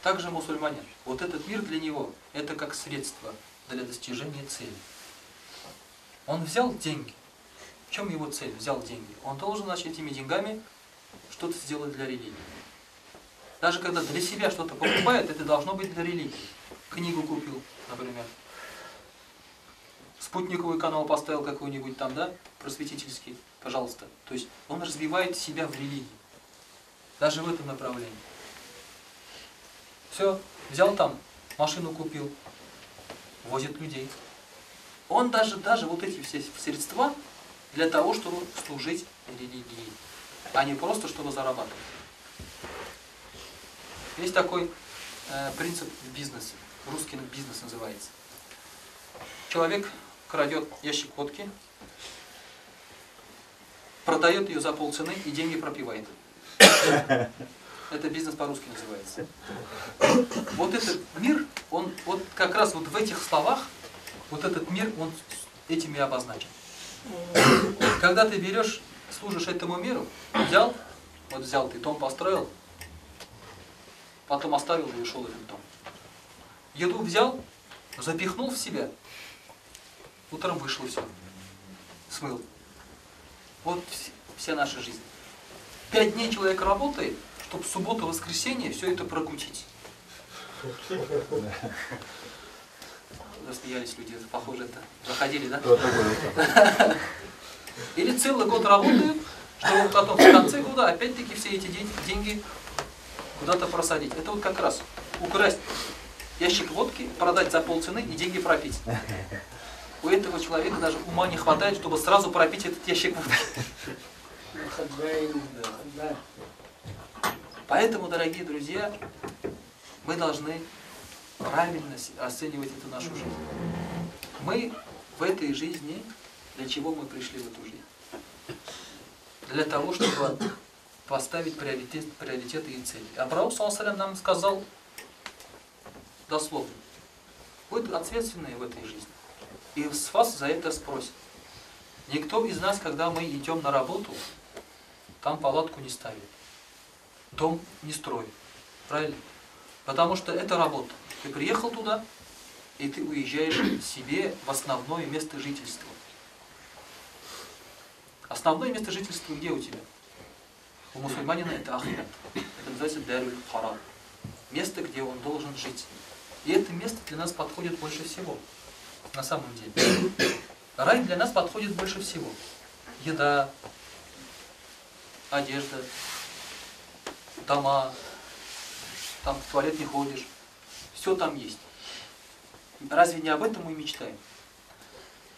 Также мусульманин. Вот этот мир для него – это как средство для достижения цели. Он взял деньги. В чем его цель? Взял деньги. Он должен, значит, этими деньгами что-то сделать для религии. Даже когда для себя что-то покупает, это должно быть для религии. Книгу купил, например. Спутниковый канал поставил какой-нибудь там, да, просветительский, пожалуйста. То есть он развивает себя в религии. Даже в этом направлении. Все, взял там, машину купил, возит людей. Он даже вот эти все средства для того, чтобы служить религии, а не просто, чтобы зарабатывать. Есть такой принцип в бизнесе, русский бизнес называется. Человек крадет ящик водки, продает ее за полцены и деньги пропивает. Это бизнес по-русски называется. Вот этот мир, он вот как раз вот в этих словах, вот этот мир, он этими обозначен. Когда ты берешь, служишь этому миру, взял, вот взял ты, дом построил, потом оставил и ушел этот дом. Еду взял, запихнул в себя, утром вышел, все, смыл. Вот вся наша жизнь. 5 дней человек работает, чтобы в субботу, воскресенье все это прокутить. Засмеялись люди, похоже, это заходили, да? Или целый год работают, чтобы потом в конце года опять-таки все эти деньги куда-то просадить. Это вот как раз украсть ящик водки, продать за полцены и деньги пропить. У этого человека даже ума не хватает, чтобы сразу пропить этот ящик водки. Поэтому, дорогие друзья, мы должны правильно оценивать эту нашу жизнь. Мы В этой жизни, для чего мы пришли в эту жизнь? Для того, чтобы поставить приоритеты и цели. А Пророк, саллаллаху алейхи ва саллям, нам сказал дословно: вы ответственные в этой жизни. И с вас за это спросят. Никто из нас, когда мы идем на работу, там палатку не ставит, дом не строит. Правильно? Потому что это работа. Ты приехал туда, и ты уезжаешь себе в основное место жительства. Основное место жительства где у тебя? У мусульманина это ахират. Это называется даруль харам. Место, где он должен жить. И это место для нас подходит больше всего. На самом деле. Рай для нас подходит больше всего. Еда, одежда, дома, там в туалет не ходишь. Все там есть. Разве не об этом мы мечтаем?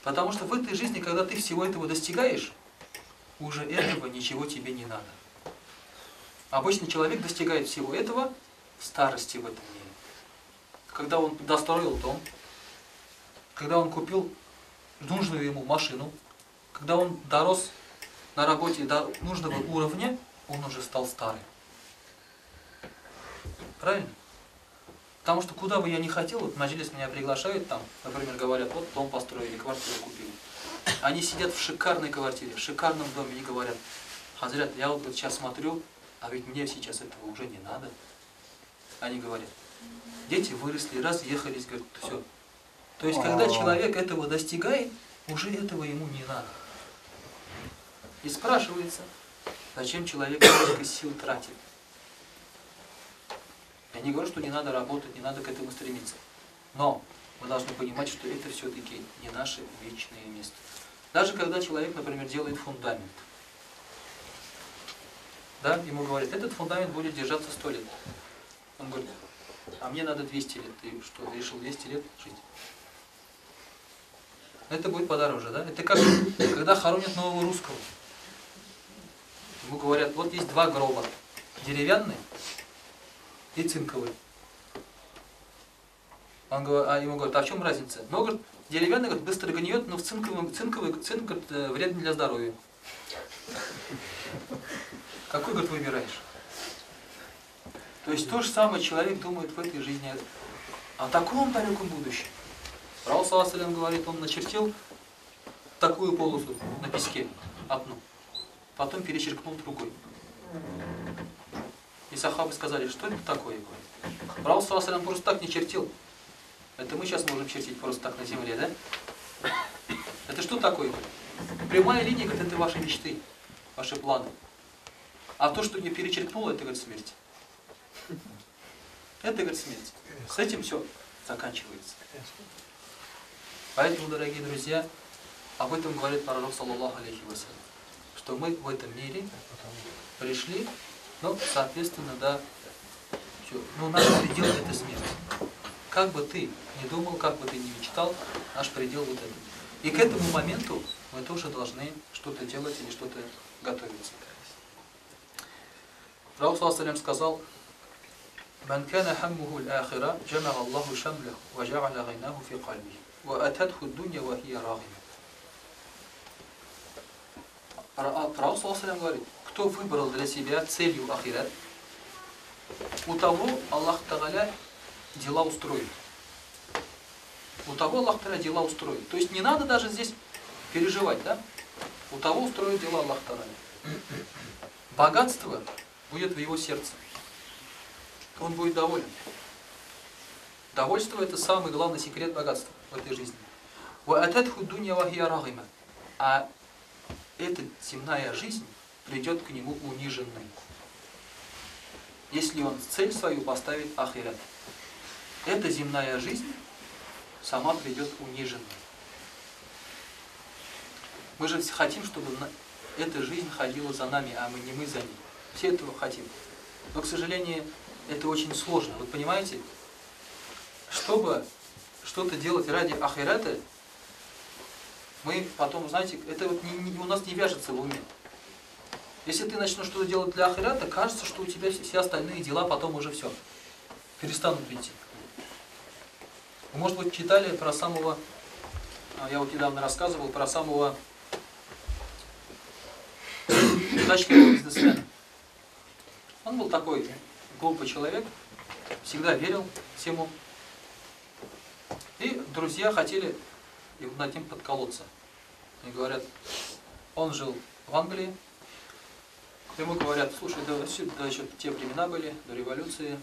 Потому что в этой жизни, когда ты всего этого достигаешь, уже этого ничего тебе не надо. Обычный человек достигает всего этого в старости в этом мире. Когда он достроил дом, когда он купил нужную ему машину, когда он дорос на работе до нужного уровня, он уже стал старым. Правильно? Потому что куда бы я ни хотел, вот маджлис меня приглашают там, например, говорят, вот дом построили, квартиру купили. Они сидят в шикарной квартире, в шикарном доме и говорят: хазрят, я вот сейчас смотрю, а ведь мне сейчас этого уже не надо. Они говорят, дети выросли, разъехались, говорят, все. То есть, когда человек этого достигает, уже этого ему не надо. И спрашивается, зачем человек столько сил тратит? Я не говорю, что не надо работать, не надо к этому стремиться. Но мы должны понимать, что это все-таки не наше вечное место. Даже когда человек, например, делает фундамент. Да, ему говорят, этот фундамент будет держаться 100 лет. Он говорит, а мне надо 200 лет. Ты что, решил 200 лет жить? Это будет подороже, да? Это как, когда хоронят нового русского. Ему говорят, вот есть два гроба. Деревянный и цинковый. Он говорит, а ему говорят, а в чем разница? Ну, говорит, деревянный, говорит, быстро гниет, но в цинковом, цинковый, цинк, говорит, вреден для здоровья. Какой, говорит, выбираешь? То есть то же самое человек думает в этой жизни о таком далеком будущем. Пророк, саллаллаху алейхи ва саллям, говорит, он начертил такую полосу на песке, одну, потом перечеркнул другой. И сахабы сказали, что это такое? Пророк, саллаллаху алейхи ва саллям, просто так не чертил. Это мы сейчас можем чертить просто так на земле, да? Это что такое? Прямая линия, говорит, это ваши мечты, ваши планы. А то, что не перечеркнуло, это, говорит, смерть. Это, говорит, смерть. С этим все заканчивается. Поэтому, дорогие друзья, об этом говорит пророк, саллаллаху алейхи ва саллям, что мы в этом мире пришли, но, соответственно, да, все. Но наш предел – это смерть. Как бы ты ни думал, как бы ты ни мечтал, наш предел вот этот. И к этому моменту мы тоже должны что-то делать или что-то готовиться. Пророк, саллаллаху алейхи ва саллям, сказал: «Ман кана хаммуху аль-ахира, джамаа Аллаху шамлаху, ва джа'аля гайнаху фи кальбихи, ва ататху ад-дунья ва хия рагима». Пророк, саллаллаху алейхи ва саллям, говорит, кто выбрал для себя целью ахират, у того Аллах Тагаля дела устроит. У того Аллах Тагаля дела устроит. То есть не надо даже здесь переживать, да? У того устроит дела Аллах Тагаля. Богатство будет в его сердце. Он будет доволен. Довольство – это самый главный секрет богатства в этой жизни. А эта земная жизнь придет к нему униженной, если он цель свою поставит ахират. Эта земная жизнь сама придет униженной. Мы же хотим, чтобы эта жизнь ходила за нами, а мы не мы за ней. Все этого хотим. Но, к сожалению, это очень сложно. Вы понимаете, чтобы что-то делать ради ахирата, мы потом, знаете, это вот у нас не вяжется в уме. Если ты начнешь что-то делать для ахирата, кажется, что у тебя все остальные дела потом уже все перестанут идти. Вы, может быть, читали про самого я вот недавно рассказывал про самого удачливого бизнесмена. Он был такой глупый человек, всегда верил всему. И друзья хотели над ним подколоться. Они говорят, он жил в Англии. Ему говорят, слушай, да еще те времена были, до революции.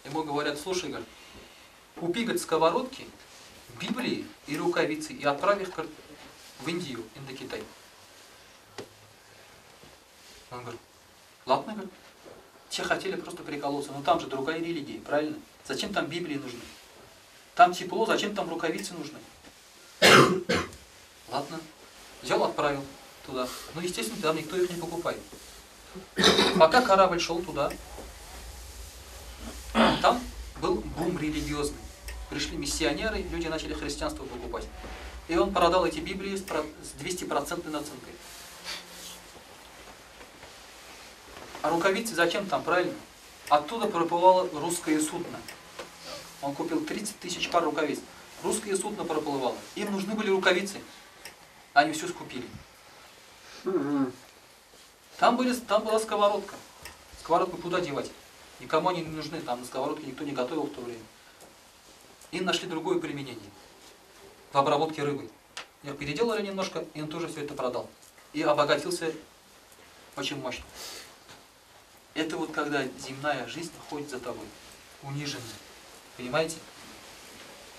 Ему говорят, слушай, говорит, купи, говорит, сковородки, Библии и рукавицы и отправь их, говорит, в Индию, Индокитай. Он говорит, ладно, говорит, те хотели просто приколоться, но там же другая религия, правильно? Зачем там Библии нужны? Там тепло, зачем там рукавицы нужны? Ладно, взял, отправил туда. Ну, естественно, там никто их не покупает. Пока корабль шел туда, там был бум религиозный. Пришли миссионеры, люди начали христианство покупать. И он продал эти Библии с 200% наценкой. А рукавицы зачем там, правильно? Оттуда проплывало русское судно. Он купил 30 тысяч пар рукавиц. Русское судно проплывало. Им нужны были рукавицы. Они все скупили. Там была сковородка. Сковородку куда девать? Никому они не нужны. Там на сковородке никто не готовил в то время. И нашли другое применение. В обработке рыбы. Их переделали немножко, и он тоже все это продал. И обогатился очень мощно. Это вот когда земная жизнь ходит за тобой. Униженный. Понимаете?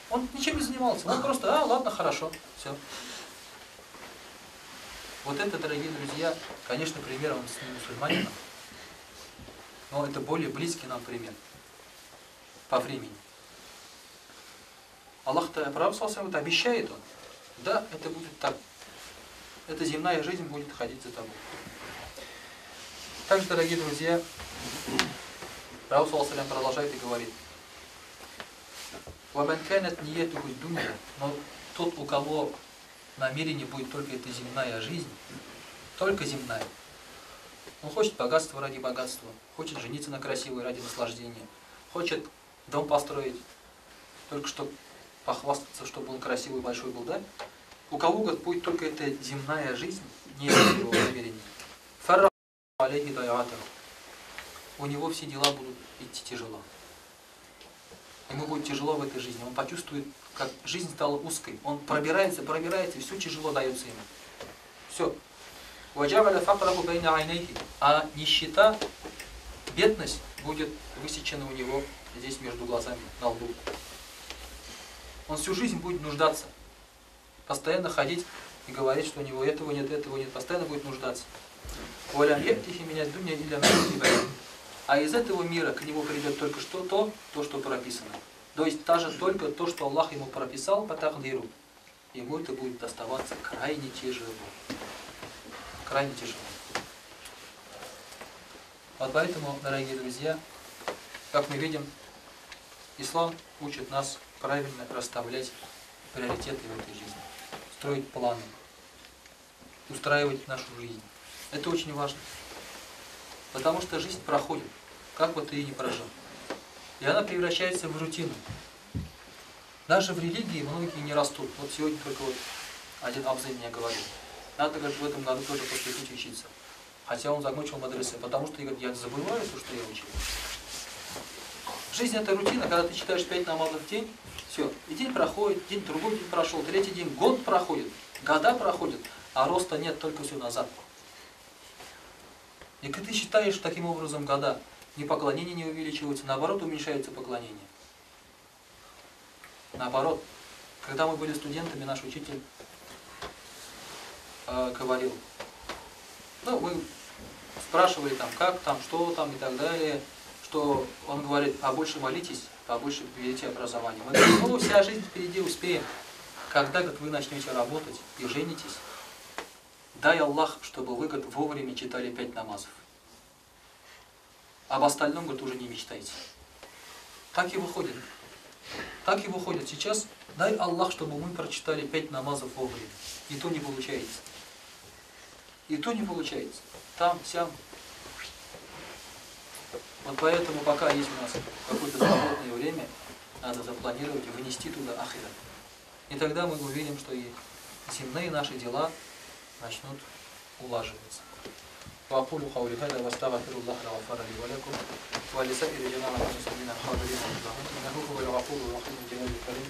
Он ничем не занимался. Он просто, ладно, хорошо, все. Вот это, дорогие друзья, конечно, пример он с мусульманином, но это более близкий нам пример по времени. Аллах-то, пророк саллаллаху алейхи ва саллям, обещает он. Да, это будет так. Эта земная жизнь будет ходить за тобой. Также, дорогие друзья, пророк саллаллаху алейхи ва саллям продолжает и говорит: «Ваман канат ниятуху дунья», но тот, у кого намерение будет только эта земная жизнь, только земная. Он хочет богатства ради богатства, хочет жениться на красивой ради наслаждения, хочет дом построить, только чтобы похвастаться, чтобы он красивый, большой был, да? У кого, говорит, будет только эта земная жизнь, не его намерение. У него все дела будут идти тяжело. Ему будет тяжело в этой жизни. Он почувствует, как жизнь стала узкой. Он пробирается, пробирается, и все тяжело дается ему. Все. А нищета, бедность будет высечена у него здесь между глазами, на лбу. Он всю жизнь будет нуждаться. Постоянно ходить и говорить, что у него этого нет, этого нет. Постоянно будет нуждаться. А из этого мира к нему придет только что то, что прописано. То есть даже только то, что Аллах ему прописал по тагдиру, ему это будет доставаться крайне тяжело. Крайне тяжело. Вот поэтому, дорогие друзья, как мы видим, ислам учит нас правильно расставлять приоритеты в этой жизни, строить планы, устраивать нашу жизнь. Это очень важно. Потому что жизнь проходит, как бы ты ее ни прожил. И она превращается в рутину. Даже в религии многие не растут. Вот сегодня только вот один абзый мне говорит. Надо, говорит, в этом году тоже поступить учиться. Хотя он закончил мадресе, потому что, говорит, я забываю то, что я учил. Жизнь это рутина, когда ты читаешь 5 намазов в день, все, и день проходит, день, другой день прошел, третий день, год проходит, года проходят, а роста нет, только все назад. И когда ты считаешь таким образом года, ни поклонения не увеличиваются, наоборот уменьшаются поклонения. Наоборот, когда мы были студентами, наш учитель говорил, ну, мы спрашивали там, как там, что там и так далее, что он говорит, побольше молитесь, побольше берите образование. Мы говорим, ну, вся жизнь впереди, успеем. Когда, говорит, вы начнете работать и женитесь, дай Аллах, чтобы вы, говорит, вовремя читали 5 намазов. Об остальном, говорит, уже не мечтайте. Так и выходит. Так и выходит. Сейчас дай Аллах, чтобы мы прочитали 5 намазов вовремя. И то не получается. И то не получается. Там, сям. Вот поэтому, пока есть у нас какое-то свободное время, надо запланировать и вынести туда ахират. И тогда мы увидим, что и земные наши дела начнут улаживаться. وأقول قولي هذا واستغفر الله الغفار لي ولكم ولسائر جماعة المسلمين الحاضرين والغائبين إنه هو الغفور الرحيم الجلال الكريم.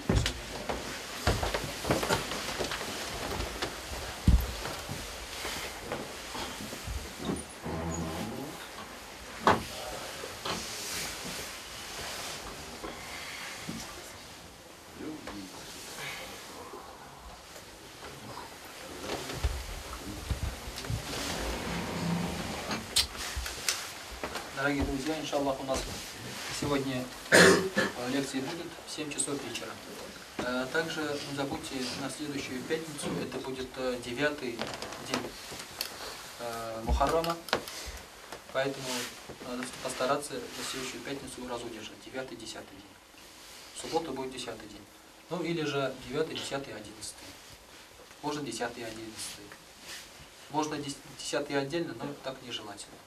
Дорогие друзья, иншаллах, у нас сегодня лекции будут в 7 часов вечера. Также не забудьте, на следующую пятницу, это будет 9-й день Мухаррама, поэтому надо постараться на следующую пятницу уразу держать, 9-й, 10-й день. В субботу будет 10-й день. Ну или же 9-й, 10-й, 11-й. Можно 10-й, 11-й. Можно 10-й отдельно, но так нежелательно.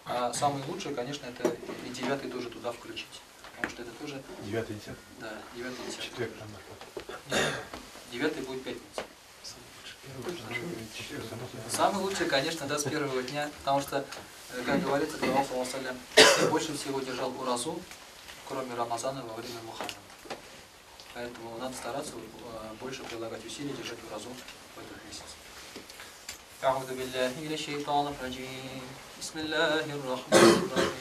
А самый лучший, конечно, это и 9-й тоже туда включить. Потому что это тоже... 9-й, 10-й? Да, 9-й, 10-й. Четверг там. Нет, 9-й будет пятница. Самый лучший, конечно, да, с первого дня. Потому что, как говорится, Пророк саллаллаху алейхи ва саллям больше всего держал уразу, кроме Рамазана, во время Мухаррама. Поэтому надо стараться больше прилагать усилий, держать уразу в этот месяц. أعوذ بالله من الشيطان الرجيم. بسم الله الرحمن الرحيم.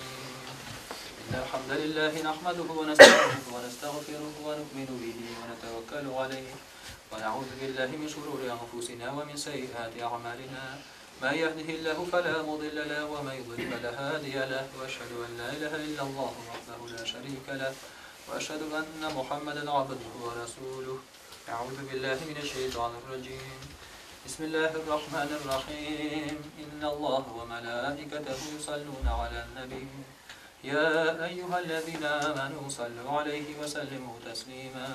إن الحمد لله نحمده ونستعينه ونستغفره ونؤمن به ونتوكل عليه ونعوذ بالله من شرور أنفسنا ومن سيئات أعمالنا. ما يهده الله فلا مضل له وما يضلل فلا هادي له. وأشهد أن لا إله إلا الله وحده لا شريك له وأشهد أن محمدا عبده ورسوله. أعوذ بالله من الشيطان الرجيم. بسم الله الرحمن الرحيم. إن الله وملائكته يصلون على النبي يا أيها الذين آمنوا صلوا عليه وسلموا تسليما.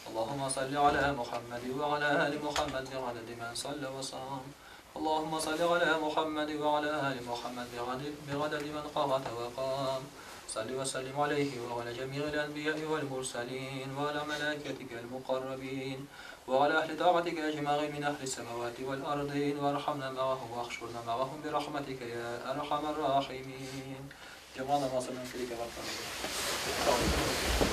اللهم صل على محمد وعلى آل محمد بعدد من صلى وصام. اللهم صل على محمد وعلى آل محمد بعدد من قرأ وقام. صل وسلم عليه وعلى جميع الأنبياء والمرسلين وعلى ملائكتك المقربين وعلى أهل طاعتك أجمعين من أهل السماوات والأرضين وارحمنا معهم واحشرنا معهم برحمتك يا أرحم الراحمين. جمعنا ما صلى الله عليه وسلم.